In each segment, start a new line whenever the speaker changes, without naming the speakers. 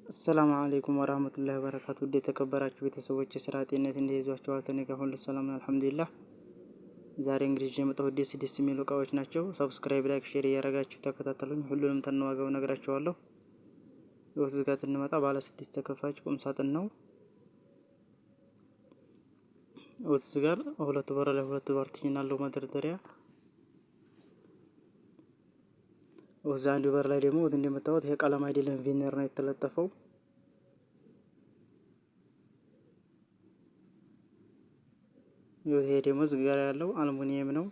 السلام عليكم ورحمة الله وبركاته። ውድ የተከበራችሁ ቤተሰቦች የስራ ጤንነት እንዴት ይዟችኋል? እኔ ጋር ሁሉ ሰላም ነው፣ الحمد لله። ዛሬ እንግዲህ ይዤ የመጣሁት ደስ ደስ የሚሉ እቃዎች ናቸው። Subscribe፣ like፣ share እያደረጋችሁ ተከታተሉኝ። ሁሉንም ተነዋጋው ነግራችኋለሁ። እዚህ ጋር ስንመጣ ባለ ስድስት ተከፋች ቁም ሳጥን ነው። እዚህ ጋር ሁለት በር ላይ ሁለት partition አለው መደርደሪያ። እዛ አንዱ በር ላይ ደግሞ እንደምታዩት ይሄ ቀለም አይደለም veneer ነው የተለጠፈው። ይሄ ደግሞ እዚህ ጋር ያለው አልሙኒየም ነው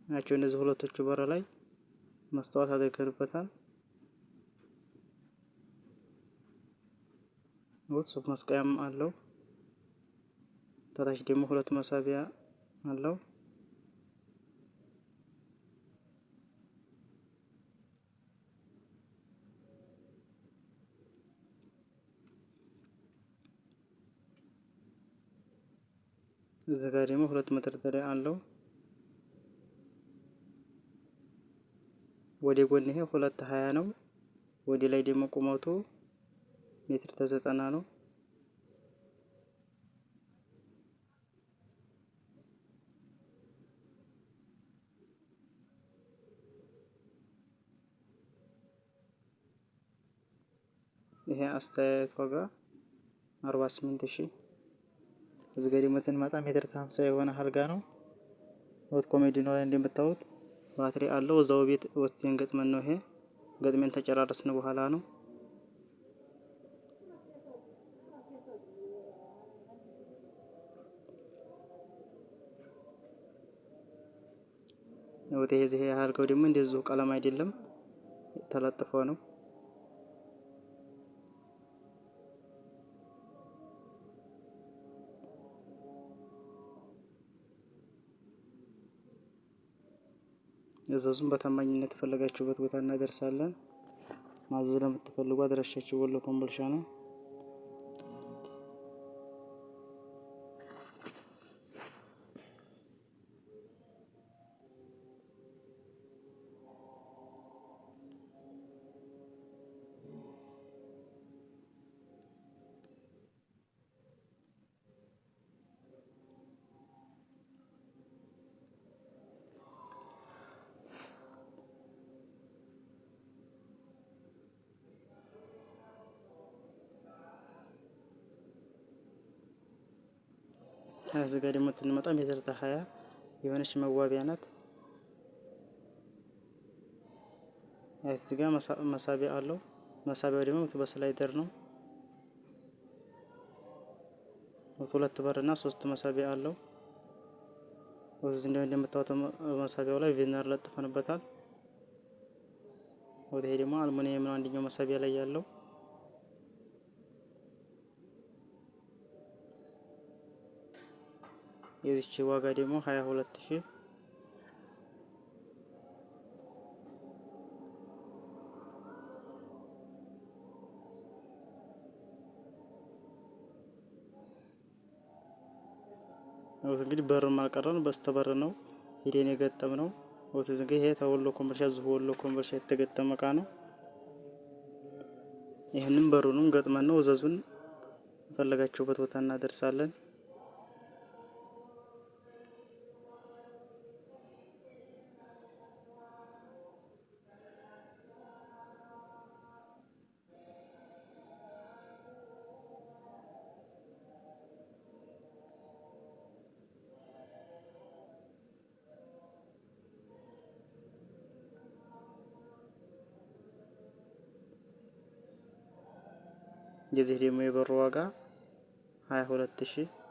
ናቸው። እነዚህ ሁለቶቹ በር ላይ መስታወት አድርገንበታል። ሱፍ መስቀያም አለው። ታች ደግሞ ሁለት መሳቢያ አለው። እዚህ ጋር ደግሞ ሁለት መደርደሪያ አለው። ወደ ጎን ይሄ 2.20 ነው። ወደ ላይ ደግሞ ቁመቱ ሜትር ተዘጠና ነው። ይሄ አስተያየት ዋጋ 48,000። እዚህ ጋር ደግሞ ስንመጣ ሜትር ከሀምሳ የሆነ አልጋ ነው። ወጥ ኮሜዲኖ ላይ እንደምታዩት ባትሪ አለው። እዛው ቤት ወስደን ገጥመን ነው ይሄ ገጥመን ተጨራረስን በኋላ ነው። ወጥ ይሄ አልጋው ደግሞ እንደዚሁ ቀለም አይደለም ተለጥፎ ነው። እዘዙን በታማኝነት የፈለጋችሁበት ቦታ እናደርሳለን። ማዘዝ ለምትፈልጉ አድራሻችን ወሎ ኮምቦልቻ ነው። እዚህ ጋር ደግሞ ስንመጣ ሜትር ከሀያ የሆነች መዋቢያ ናት። እዚህ ጋር መሳቢያ አለው። መሳቢያው ደግሞ በ slider ነው። ሁለት በር እና ሶስት መሳቢያ አለው። እዚህ እንደምታዩት መሳቢያው ላይ veneer ለጥፈንበታል። ወደ ይሄ ደግሞ አልሙኒየም ነው አንደኛው መሳቢያ ላይ ያለው። የዚች ዋጋ ደግሞ 22,000። እንግዲህ በርም አልቀረን በስተበር ነው ሂደን የገጠም ነው። ወተዝ እንግዲህ ይሄ ተወሎ ኮምቦልቻ እዚሁ ወሎ ኮምቦልቻ የተገጠመ እቃ ነው። ይህንም በሩንም ገጥመን ነው። እዘዙን የፈለጋችሁበት ቦታ እናደርሳለን። የዚህ ደግሞ የበሩ ዋጋ 22,000።